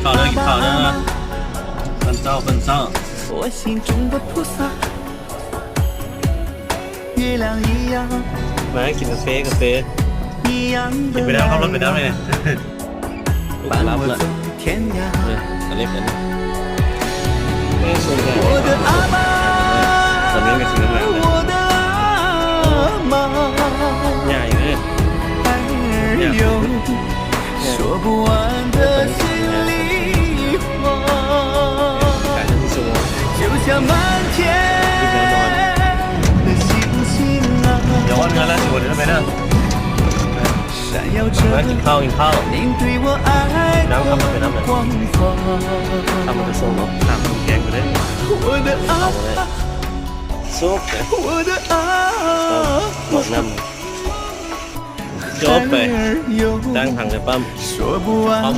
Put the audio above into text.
ເຂົ້າເດີ ກິນເຂົ້າເດີ ຕອນເຊົ້າ ຕອນເຊົ້າ ມາກິນກາເຟ ກາເຟ ກິນໄປນຳ ຂັບລົດໄປນຳເລີຍ ປາລັບລະ ເອີ ອາເລັກອັນນີ້ ສຳນຽງກໍຊິງາມເລີຍ ໃຫຍ່ເລີຍ ໃຫຍ່ ດຽວຮອດເຮືອນແລ້ວຊິບໍ່ໄດ້ໄປເດີ ມາກິນເຂົ້າ ກິນເຂົ້າ ນ້ຳ ຂັບລົດໄປນຳເລີຍ ຂັບລົດໄປສົ່ງເນາະ ຂ້າມກຳແພງໄປເລີຍ ເຂົ້າໄປເລີຍ ຊຸບເລີຍ ເຂົ້ານ້ຳ ຈົບໄປ ຕັ້ງຖັງໃນປ້ຳ ພ້ອມ